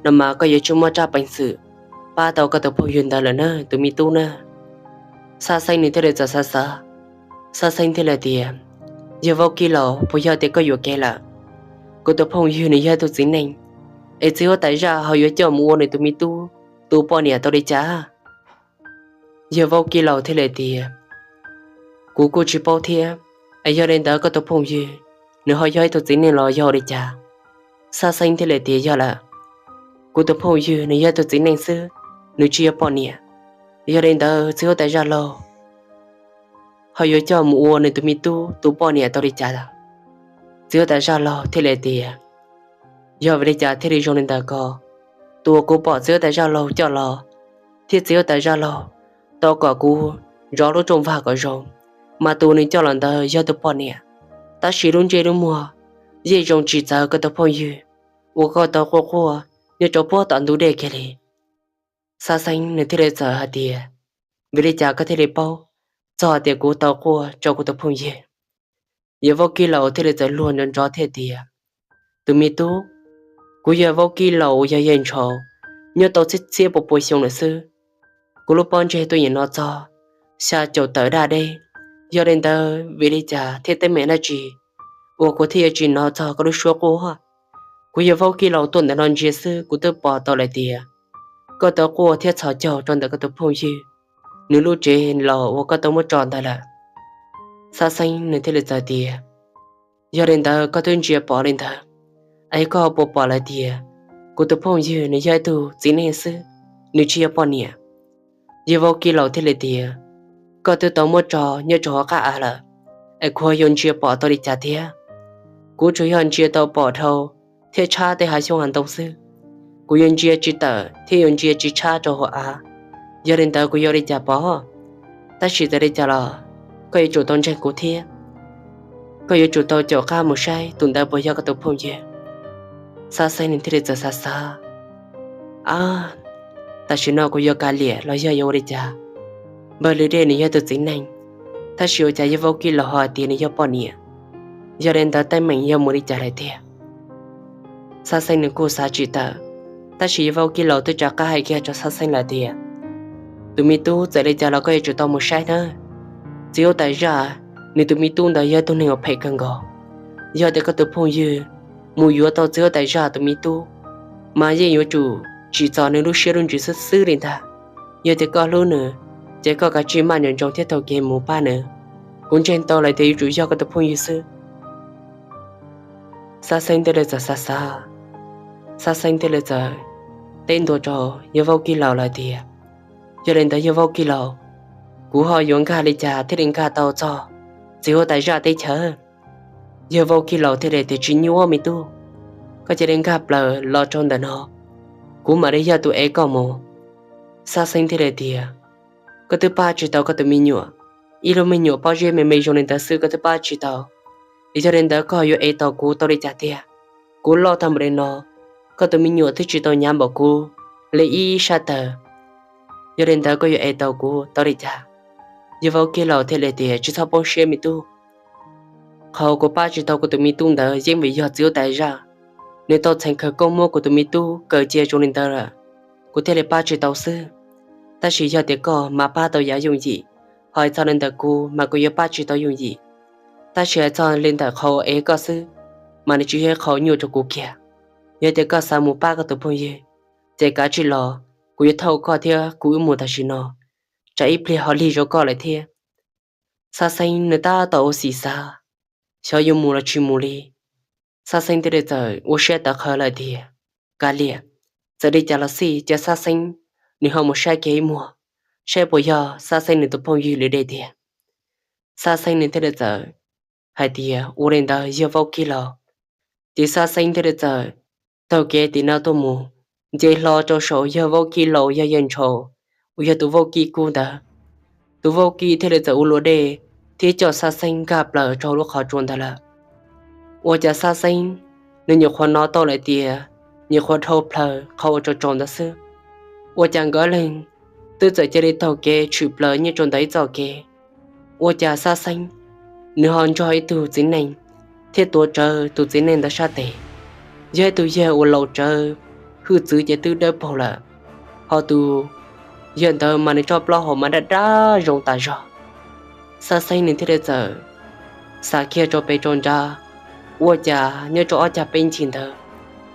no mas koj yuav tsum muaj rab peev xwm pab tau koj tus phooj ywg ntawd lawm na tus me tub na. Xab Xeeb nws thiaj li txawm xav xav, Xab Xeeb thiaj li tias, Yawg Vaub Kib Laus, puas yog tias koj yuam kev lawm? Kuv tus phooj ywg nws yog ib tug txiv neej, es txiv huab tais zaj ho yuav coj mus ua nws tus me tub tus poj niam tau li cas? Yawg Vaub Kib Laus thiaj li tias, Kuv kuj tsis paub thiab, es yog li ntawd koj tus phooj ywg nws ho yog ib tug txiv neej los yog ua li cas? Xab Xeeb thiaj li tias, Yog lawm, kuv tus phooj ywg nws yog ib tug txiv neej xwb, nws tsis yog poj niam. Yog li ntawd txiv huab tais zaj laug ho yuav coj mus ua nws tus me tub tus poj niam tau li cas? Txiv huab tais zaj laug thiaj li tias, Yog vim li cas thiaj li zoo li ntawd ko? Tus uas kuv pom txiv huab tais zaj laug coj los, thiab txiv huab tais zaj laug tau kom kuv zov lub rooj vag kom zoo, mas tus nws coj los ntawd yog tus poj niam, tab sis lub ntsej lub muag yeej zoo tsis txawv koj tus phooj ywg uas koj tau quaj quaj nyob rau puag tom ntug dej kiag li. Xab Xeeb nws thiaj li txawm hais tias, Vim li cas koj thiaj li paub txog tias kuv tau quaj rau kuv tus phooj ywg? Yawg Vaub Kib Laus thiaj li txawm luag nrov nrov thiaj tias, Tus me tub, kuv yog Vaub Kib Laus uas yog yawg Ntshaus, nyob tau txhiab txhiab pua pua xyoo lawm xwb. Kuv lub pob ntseg tuaj nyiam no txog xya caum tawm daj deb. Yog li ntawd vim li cas thiab teeb meem dab tsi uas kuv thiaj yuav tsis hnov txog koj lub suab quaj? Kuv yawg Vaub Kib Laus tuaj ntawm no ntsia xwb kuv twb pom tau lawm tias koj tau quaj thiab txhos caug rau ntawm koj tus phooj ywg nws lub tsev los uas koj tau muab tso ntawd lawm. Xab Xeeb nws thiaj li txawm tias, Yog li ntawd koj twb ntsia pom li ntawd, es koj puas pom lawm tias kuv tus phooj ywg nws yog ib tug txiv neej xwb, nws tsis yog poj niam? Yawg Vaub Kib Laus thiaj li tias, Koj twb tau muab tso nyob rau hauv qab av lawm, es kuv ho yuav ntsia pom tau li cas thiab? Kuv tsuas yog ntsia tau pom dhau thiab tshab tej hav xyoob hav ntoo xwb. Kuv yuav ntsia tsis tawm thiab yuav ntsia tsis tshab rau hauv av. Yog li ntawd kuv yuav ua li cas pom? Tab sis txawm li cas los koj yuav tsum tau ntseeg kuv thiab. Koj yuav tsum tau caum qab mus saib tus ntawd puas yog koj tus phooj ywg. Xab Xeeb nws thiaj li txawm xav xav, Ab, tam sim no kuv yuav kav liam los yog yuav ua li cas? Npawg Lwm Dej nws yog tus txiv neej, tab sis ua cas yawg Vaub Kib Laus ho hais tias nws yog poj niam? Yog li ntawd teeb meem yog mus li cas lawm tiag? Xab Xeeb nws kuj xav tsis tawm, tab sis yawg Vaub Kib Laus twb rov qab hais kiag rau Xab Xeeb lawm tias, Tus me tub, txawm li cas los koj yuav tsum tau mus saib nawb. Txiv huab tais zaj, nws tus me tub ntawd yog ib tug neeg uas phem kawg nkaus. Yog tias koj tus phooj ywg mus yuav tau txiv huab tais zaj tus me tub, mas yeej yuav tsum tsim txom nws lub siab lub ntsws xwb xwb li ntag. Yog tias koj hlub nws, ces koj kav tsij maj nroos nroos thiab taug kev mus pab nws. Kuv ntseeg tau lawm tias yuav tsum yog koj tus phooj ywg xwb. Xab Xeeb thiaj li txawm xav xav, Xab Xeeb thiaj li txawm teb ntua rau yawg Vaub Kib Laus lawm tias, Yog li ntawd yawg Vaub Kib Laus, kuv ho yuav nkag li cas thiaj li nkag tau txog txiv huab tais zaj teb chaws? Yawg Vaub Kib Laus thiaj li tias, Tsis nyuaj me tub, koj cia li nkag plaws los rau ntawm no, kuv mam li yog tus ev koj mus. Xab Xeeb thiaj li tias, Koj twb pab tsis tau koj tus me nyuam, ib lub me nyuam pob zeb me me zoo li ntawd xwb koj twb pab tsis tau, es yog li ntawd koj yuav ev tau kuv tau li cas tiag? Kuv loj tag npaum li no, koj tus me nyuam twb tsis tau hnyav npaum kuv li ib sab tawm. Yog li ntawd koj yuav ev tau kuv tau li cas? Yawg Vaub Kib Laus thiaj li tias, Tsis txhob poob siab me tub. Qhov kuv pab tsis tau kuv tus me tub ntawd yeej vim yog txiv huab tais zaj, nws tau txheem khawv koob muab kuv tus me tub kaw cia zoo li ntawd lawm, kuv thiaj li pab tsis tau xwb. Tab sis yog tias koj mas pab tau yav yooj yim, ho hais txog li ntawm kuv mas kuv yuav pab tsis tau yooj yim. Tab sis hais txog li ntawm qhov ev koj xwb, mas nws tsis yog qhov nyuaj rau kuv kiag. Yog tias koj xav mus pab koj tus phooj ywg, ces kav tsij los, kuv yuav thauj koj thiab kuv wb mus tam sim no, tsam ib pliag ho lig rau koj lawm thiab. Xab Xeeb nws tab tom ua xim xav, xyov yuav mus los tsis mus li. Xab Xeeb thiaj li txawm ua siab tawv qhawv lawm tias, Kav liam, txawm li cas los xij cia Xab Xeeb nws ho mus saib kiag ib muag, saib puas yog Xab Xeeb nws tus phooj ywg Lwm Dej tiag. Xab Xeeb nws thiaj li txawm hais tias, Ua li ntawd yawg Vaub Kib Laus. Ces Xab Xeeb thiaj li txawm taug kev tim no tuaj mus, nce hlo rau saum yawg Vaub Kib Laus uas yog yawg Ntshaus, uas yog tus vaub kib kub ntawd. Tus vaub kib thiaj li txawm ua luam dej thiab coj Xab Xeeb nkag plaws rau hauv lub qhov tsua ntawd lawm. Ua cas Xab Xeeb nws nyuam qhuav hnov tau lawm tias nyuam qhuav dhau plaws qhov uas tsaus tsaus ntawd xwb, ua cas nkawd leeg twb txawm cia li taug kev tshwm plaws nyob rau ntawm ib txoj kev. Ua cas Xab Xeeb nws ho nrog ib tug txiv neej thiab tuav rawv tus txiv neej ntawd sab tes, yog ib tug yawg uas laus rawv, hwj txwv ces twb dawb paug lawm, Ho tus yawg ntawd mas nws tsob plaub hau mas daj daj zoo tas zog. Xab Xeeb nws thiaj li txawm xav kiag rau pem rau nrad, ua cas nyob rau ob cag peb ncig ntawd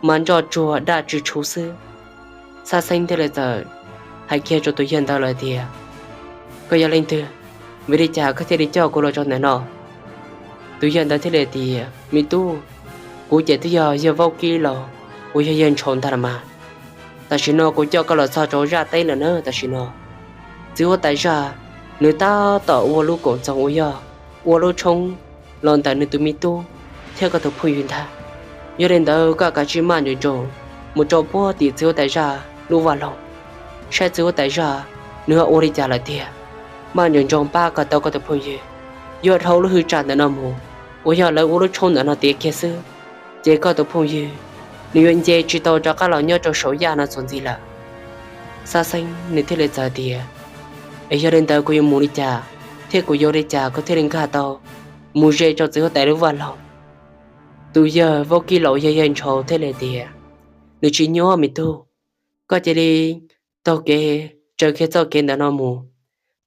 mas nroj tsuag daj tsw tshuv xwb. Xab Xeeb thiaj li txawm hais kiag rau tus yawg ntawd lawm tias, koj yog leej twg? Vim li cas koj thiaj li coj kuv los rau ntawm no? Tus yawg ntawd thiaj li tias, me tub, kuv ces twb yog yawg Vaub Kib Laus uas yog yawg Ntshaus ntag los mas. Tam sim no kuv coj koj los txog rau zaj teb lawm na. Tam sim no txiv huab tais zaj nws tab tom ua lub koom txoos uas yog ua lub tshoob los ntawm nws tus me tub thiab koj tus phooj ywg ntag. Yog li ntawd koj kav tsij maj nroos nroos mus rau puag tim txiv huab tais zaj lub vaj loog, saib txiv huab tais zaj nws ho ua li cas lawm tiag, maj nroos nroos pab kom tau koj tus phooj ywg. Yog dhau lub hwj tsam ntawm no mus uas yog lawv ua lub tshoob ntawm no tiav kiag xwb, ces koj tus phooj ywg nws yuav nce tsis tau rov qab los nyob rau saum yaj no txuas ntxiv lawm. Xab Xeeb nws thiaj li txawm tias, es yog li ntawd kuv yuav mus li cas thiab kuv yuav ua li cas kuv thiaj li nkag tau mus ze rau txiv huab tais lub vaj loog? Tus yawg Vaub Kib Laus yog yawg Ntshaus thiaj li tias, nws tsis nyuaj me tub, koj cia li taug kev raws kiag txoj kev ntawm no mus,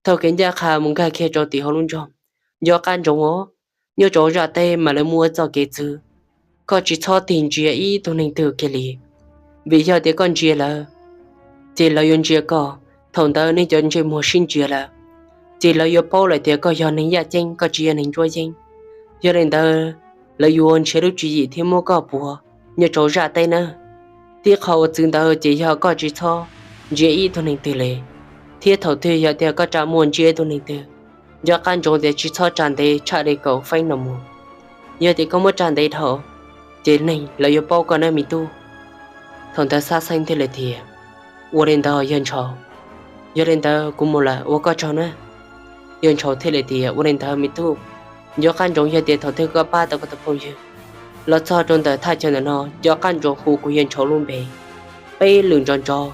taug kev ncaj qha mus nkag kiag rau tim hauv lub nroog, nco qab ntsoov os, nyob rau zaj teb mas lawv muaj txoj kev txwv, koj tsis txhob tig ntsia ib tug neeg twg kiag li. Vim yog tias koj ntsia lawv, ces lawv yuav ntsia koj, thaum ntawd nej cov ntsej muag sib ntsia lawm, ces lawv yuav paub lawm tias koj yog neeg yaj ceeb, koj tsis yog neeg ntsuab yeeb. Yog li ntawd, lawv yuav nrhiav lub tswv yim thiab muab koj puag nyob rau zaj teb nawb. Tib qho uas txwv ntawd ces yog koj tsis txhob ntsia ib tug neeg twg li, thiab thaum twg yog tias koj tsa muaj ntsia ib tug neeg twg, nco qab ntsoov tias tsis txhob tsa ntev tshaj li kaum feeb no mus. Yog tias koj muab tsa ntev dhau, ces neeg lawv yuav paub koj nawb me tub. Thaum ntawd Xab Xeeb thiaj li tias, ua li ntawd yawg Ntshaus, yog li ntawd kuv mus lawm, ua koj tsaug nawb. Yawg Ntshaus thiaj li tias, ua li ntawd me tub, nco qab ntsoov yog tias thaum twg koj pab tau koj tus phooj ywg los txog rau ntawm thaj chaw ntawm no, nco qab ntsoov hu kuv yawg Ntshaus lub npe peb lwm nrov nrov,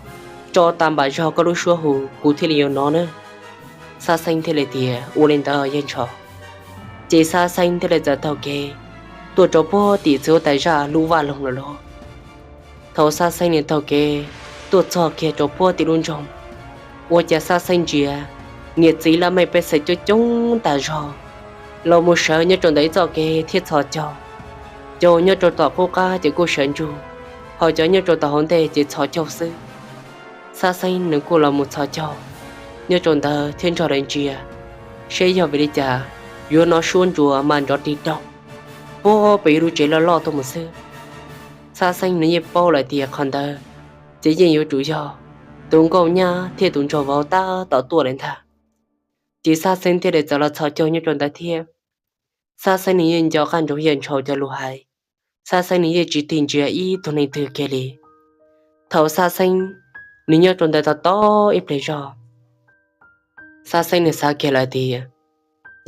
tso tas npam zog koj lub suab hu kuv thiaj li yuav hnov nawb. Xab Xeeb thiaj li tias, ua li ntawd yawg Ntshaus. Ces Xab Xeeb thiaj li txawm taug kev tuaj rau puag tim txiv huab tais zaj lub vaj loog lawm lauj. Thaum Xab Xeeb nws taug kev tuaj txog kiag rau puag tim lub nroog, ua cas Xab Xeeb ntsia niam txiv laj mej pej xeem coob coob tas zog los mus sawv nyob rau ntawm ib txoj kev thiab txhos caug. Cov nyob rau tom qub qab ces kuj sawv ntsug, ho cov nyob rau tom hauv ntej ces txhos caug xwb. Xab Xeeb nws kuj los mus txhos caug nyob rau ntawd thiab nrog lawv ntsia seb yog vim li cas yuav hnov suab ntsuas mas nrov dig doog puag pem ib lub tsev loj loj tuaj mus xwb. Xab Xeeb nws yeej paub lawm tias qhov ntawd ces yeej yuav tsum yog tus nkauj nyab thiab tus nraug vauv tab tom tuaj lawm ntag. Ces Xab Xeeb thiaj li txawm los txhos caug nyob rau ntawd thiab. Xab Xeeb nws yeej nco qab ntsoov yawg Ntshaus cov lus hais, Xab Xeeb nws yeej tsis tig ntsia ib tug neeg twg kiag li. Thaum Xab Xeeb nws nyob rau ntawd tau tau ib pliag zog, Xab Xeeb nws xav kiag lawm tias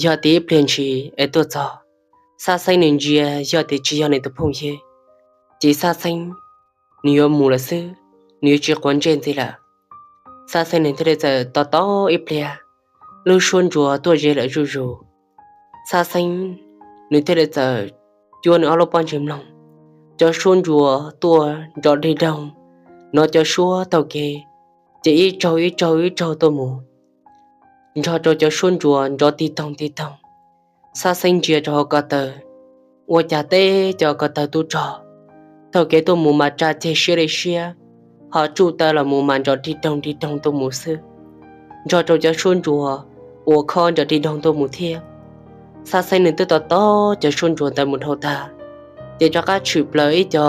yog tias ib pliag ntshis es tuaj txog, Xab Xeeb nws ntsia yog tias tsis yog nws tus phooj ywg, ces Xab Xeeb nws yuav mus lawm xwb, nws yuav tsis quav ntsej ntxiv lawm. Xab Xeeb nws thiaj li txawm tos tos ib pliag, lub suab ntsuas tuaj ze lawm zuj zus. Xab Xeeb nws thiaj li txawm cuab nws ob lub pob ntseg mloog, cov suab ntsuas tuaj nrov dig doog, hnov cov suab taug kev ces ib tsaug ib tsaug ib tsaug tuaj mus, nrog rau cov suab ntsuas nrov tig toog tig toog. Xab Xeeb ntsia rau hauv ko taw, ua cas teb cov ko taw tub rog taug kev tuaj mus mas tsa ceg siab li siab, ho tsuj taw los mus mas nrov dig doog dig doog tuaj mus xwb, nrog rau cov suab ntsuas uas khob nrov dig doog tuaj mus thiab. Xab Xeeb nws twb tos tos cov suab ntsuas ntawd mus dhau tag, ces rov qab tshwm plaws ib co,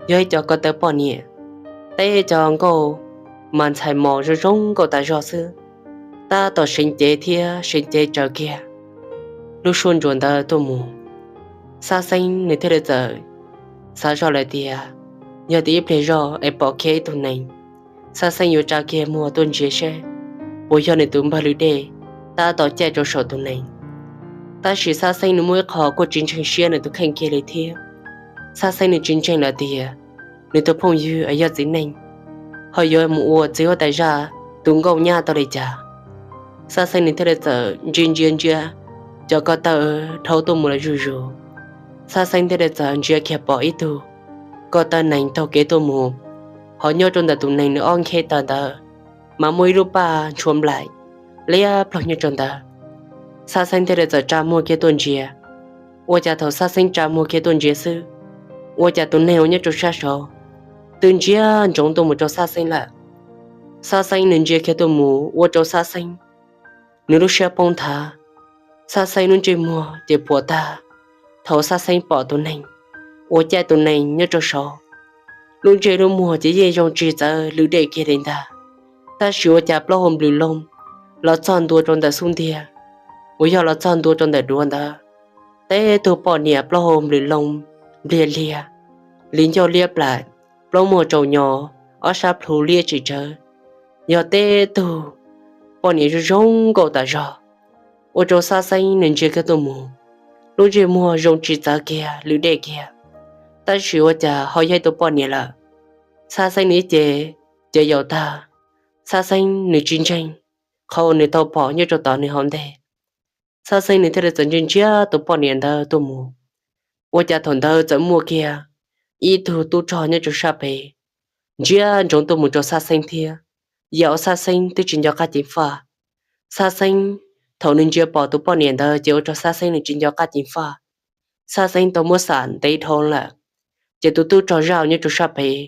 yog ib co ko taw poj niam, teb cov nkauj mas ntxhais mos zoo zoo nkauj tas zog xwb, tab tom seev cev thiab seev cev tsaws kiag lub suab ntsuas ntawd tuaj mus. Xab Xeeb nws thiaj li txawm xav zoj lawm tias yog tias ib pliag zog es pom kiag ib tug nees, Xab Xeeb yuav tsa kiag muag tuaj ntsia seb puas yog nws tus npawg lwm dej tab tom caij rau saum tus nees. Tab sis Xab Xeeb nws muaj ib qho kuj tsis ntseeg siab nws tus kheej kiag li thiab. Xab Xeeb nws tsis ntseeg lawm tias nws tus phooj ywg es yog txiv neej ho yuav mus ua txiv huab tais zaj tus nkauj nyab tau li cas. Xab Xeeb nws thiaj li txawm ntsia ntsia ntsia cov ko taw dhau tuaj mus lawm zuj zus. Xab Xeeb thiaj li txawm ntsia kiag pom ib tug ko taw nees taug kev tuaj mus, Ho nyob rau ntawm tus nees nws ob nkheb taw ntawd mas muaj ib lub paj ntshua nplaim liab ploog nyob rau ntawd. Xab Xeeb thiaj li txawm tsa muag kiag tuaj ntsia. Ua cas thaum Xab Xeeb tsa muag kiag tuaj ntsia xwb, ua cas tus neeg uas nyob rau sab saud twb ntsia ntsoov tuaj mus rau Xab Xeeb lawm. Xab Xeeb nws ntsia kiag tuaj mus ua rau Xab Xeeb nws lub siab poob nthav. Xab Xeeb lub ntsej muag ces puas tag thaum Xab Xeeb pom tus neeg uas caij tus nees nyob rau saud. Lub ntsej lub muag ces yeej zoo tsis txawv lwm dej kiag li ntag, tab sis ua cas plaub hau nplws loo los txog ntua rau ntawm xub ntiag, uas yog los txog ntua rau ntawm duav ntawd. Teb tug poj niam plaub hau nplws loo npliag liag, li ncauj liab plam, plaub muag tsaus nyo, ob sab plhu liab tsis tsawv, yog teb tug poj niam zoo zoo nkauj tas zog. Ua rau Xab Xeeb nws ntsia kiag tuaj mus, lub ntsej muag zoo tsis txawv kiag lwm dej kiag, tab sis ua cas ho yog ib tug poj niam lawm. Xab Xeeb nws ib ce ces yaum tag, Xab Xeeb nws tsis ntseeg qhov uas nws tau pom nyob rau tom nws hauv ntej. Xab Xeeb nws thiaj li txawm ntsia ntsia tus poj niam ntawd tuaj mus, ua cas thaum ntawd txawm muaj kiag ib tug tub rog nyob rau sab pem ntsia ntsoov tuaj mus rau Xab Xeeb thiab, yam uas Xab Xeeb twb tsis nco qab ceev faj. Xab Xeeb thaum nws ntsia pom tus poj niam ntawd ces ua rau Xab Xeeb nws tsis nco qab ceev faj. Xab Xeeb tau muab xam ntev dhau lawm, ces tus tub rog zaj uas nyob rau sab pem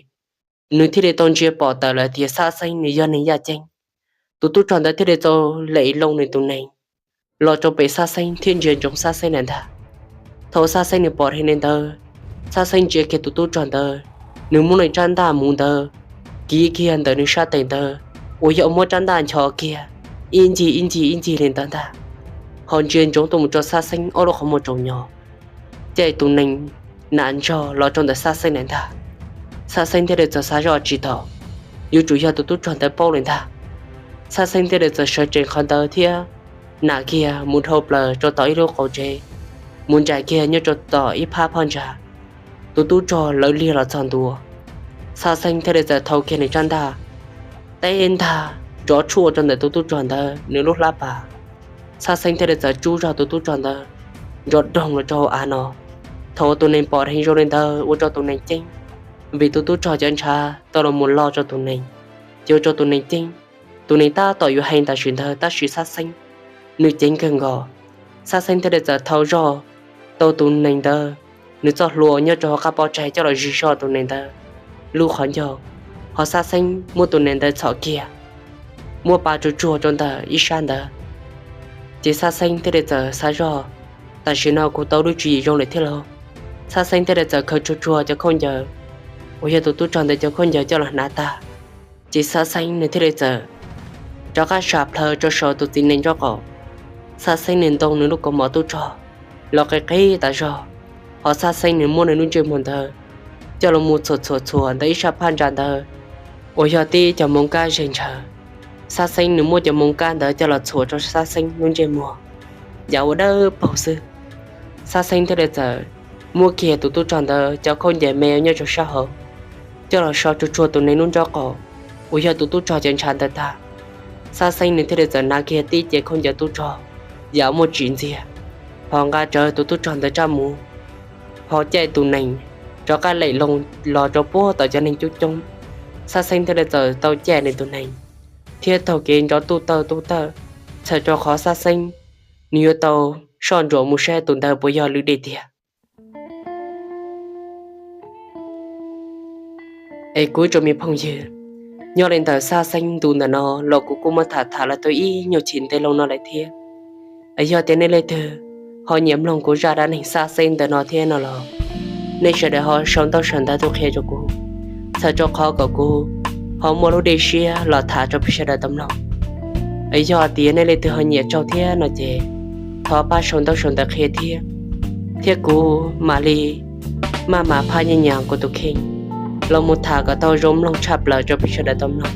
nws thiaj li tau ntsia pom tawm lawm tias Xab Xeeb nws yog neeg yaj ceeb. Tus tub rog ntawd thiaj li tau lem loo nws tus nees los rau pem Xab Xeeb thiab ntsia ntsoov Xab Xeeb lawm ntag. Thaum Xab Xeeb nws pom dheev li ntawd, Xab Xeeb ntsia kiag tus tub rog ntawd, nws muab nws rab ntaj muv ntawd kiv kiag ntawm nws sab tes ntawd, uas yog muab rab ntaj nchos kiag ib ncig ib ncig ib ncig li ntawd ntag, ho ntsia ntsoov tuaj mus rau Xab Xeeb ob lub qhov muag tsaus nyo, caij tus nees nam ntsog los rau ntawm Xab Xeeb lawm ntag. Xab Xeeb thiaj li txawm xav zoj tsis tau, yuav tsum yog tus tub rog ntawd paub li ntag. Xab Xeeb thiaj li txawm sawv tsees qhov ntawd thiab nam kiag mus dhau plaws rau tom ib lub qaum tsev, mus nraim kiag nyob rau tom ib phab phab ntsa. Tus tub rog lawv liag los txog ntua, Xab Xeeb thiaj li txawm thau kiag nws rab ntaj, teb ntag nrov tshuaj rau ntawm tus tub rog ntawd nws lub hlab pas. Xab Xeeb thiaj li txawm tsub zog tus tub rog ntawd nrov doog los rau hauv av no. Thaum uas tus nees pom dheev zoo li ntawd ua rau tus nees ceeb, vim tus tub rog cov ntshav tau los mus lo rau tus nees, ces ua rau tus nees ceeb. Tus nees tab tom yuav hee tam sim ntawd tab sis Xab Xeeb nws ceev kawg nkaus. Xab Xeeb thiaj li txawm thau zog tau tus nees ntawd nws txoj hlua nyob rau hauv qab pob tsaig coj los zis zog tus nees ntawd lub qhov ncauj, ho Xab Xeeb muab tus nees ntawd txhom kiag, muab pa tsuag tsuag rau ntawm ib sab ntawd. Ces Xab Xeeb thiaj li txawm xav zog, tam sim no kuv tau lub tswv yim zoo lawm thiab lauj. Xab Xeeb thiaj li txawm khaws tsuag tsuag cov khaub ncaws uas yog tus tub rog ntawd cov khaub ncaws coj los hnav tag, ces Xab Xeeb nws thiaj li txawm rov qab sam plhaws rau saum tus txiv nees nraub qaum. Xab Xeeb nws ntoo nws lub kaus mom tub rog los qis qis tas zog, ho Xab Xeeb nws muab nws lub ntsej muag ntawd coj los mus txhuam txhuam txhuam ntawm ib sab phab ntsa ntawd uas yog tib cov moov kab zes ntshaw. Xab Xeeb nws muab cov moov kab ntawd coj los txhuam rau Xab Xeeb lub ntsej muag, yam ua dawb paug xwb. Xab Xeeb thiaj li txawm muab kiag tus tub rog ntawd cov khaub ncaws me nyob rau sab hauv coj los so tsuag tsuag tus nees lub nraub qaum uas yog tus tub rog cov ntshav ntawd tag. Xab Xeeb nws thiaj li txawm hnav kiag tib ce khaub ncaws tub rog yam muaj tsim ntxiag, ho nqa rawv tus tub rog ntawd rab muv, ho caij tus nees rov qab lem loo los rau puag tom cov neeg coob coob. Xab Xeeb thiaj li txawm tau caij nws tus nees thiab taug kev nrov tub tawj tub tawj, txhawm rau qhov Xab Xeeb nws yuav tau soj ntsuam mus saib tus ntawd puas yog lwm dej tiag. Es kuv ib tsoom me phooj ywg, nyob li ntawm Xab Xeeb ntu ntawm no los kuv kuj muab tham tham los tau ib nyuag chim ntev loo no lawm thiab. Es yog tias nej leej twg ho nyiam mloog kuv zaj dab neeg Xab Xeeb ntawm no thiab no los, nej sawv daws ho sau ntaub sau ntawv tuaj qhia rau kuv, txhawm rau qhov kom kuv ho muaj lub dej siab los tham rau peb sawv daws tau mloog. Es yog tias nej leej twg ho nyiam tsaug thiab no ces thov pab sau ntaub sau ntawv qhia thiab, thiab kuv mam li maj mam phaj nyiaj nyas kuv tus kheej los mus tham kom tau zoo mloog tshaj plaws rau peb sawv daws tau mloog.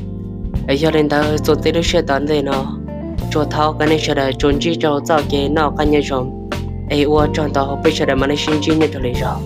Es yog li ntawd txuas ntxiv lub sij hawm tom ntej no, tsuas thov kom nej sawv daws tsuas ntsib rau txoj kev noj qab nyob zoo, es ua tsaug ntau, peb sawv daws mam li sib ntsib nyob rau lwm zaus.